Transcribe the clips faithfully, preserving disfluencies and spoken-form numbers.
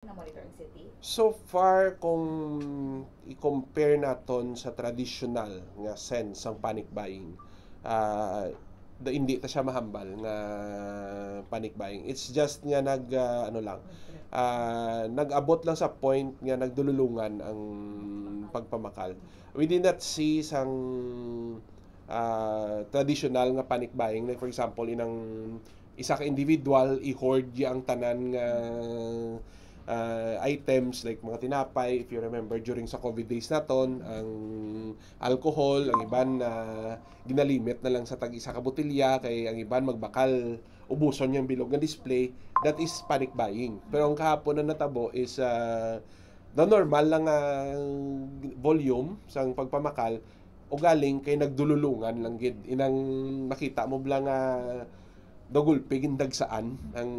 Na-monitor ang city? So far, kung i-compare naton sa traditional nga sense sang panic buying, ah, da, hindi ta siya mahambal nga panic buying. It's just nga nag, ah, ano lang, ah, nag-abot lang sa point nga nagdululungan ang pagpamakal. We did not see sang, ah, traditional nga panic buying. Like, for example, inang isa ka individual, i-hoard niya ang tanan nga, ah, items, like mga tinapay. If you remember, during sa COVID days naton, ang alcohol, ang iban na ginalimit na lang sa tag-isa ka botelya, kay ang iban magbakal, ubuson yung bilog nga display. That is panic buying. Pero ang kahapon na natabo is, ah, the normal lang nga volume sang pagpamakal, ugaling kay nagdululungan lang gid. Inang makita mo bala nga dagulpi gindagsaan ang,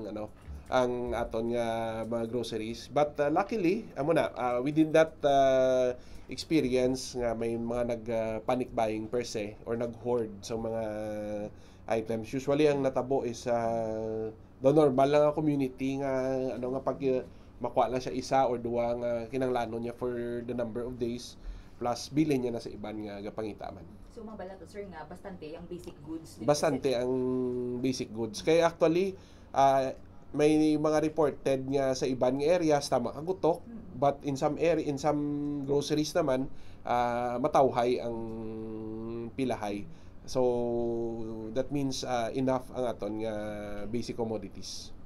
ano, ang aton nga mga groceries. But, uh, luckily, amo na, uh, we did not, uh, experience nga may mga nag, uh, panic buying per se or nag-hoard sa mga items. Usually, ang natabo is, uh, the normal lang nga community nga, ano, nga pag, uh, makuha lang siya isa or duwa nga kinahanglanon niya for the number of days, plus bilhin niya na sa iban nga gapangita man. So, mabala to, sir, nga bastante ang basic goods dito Bastante sa ang basic goods. Kaya actually, ah, may mga reported nga sa iban nga areas, tama ka, gutok, Mm. but in some area, in some groceries naman, ah, matawhay ang pilahay. So, that means, ah, enough ang aton nga basic commodities.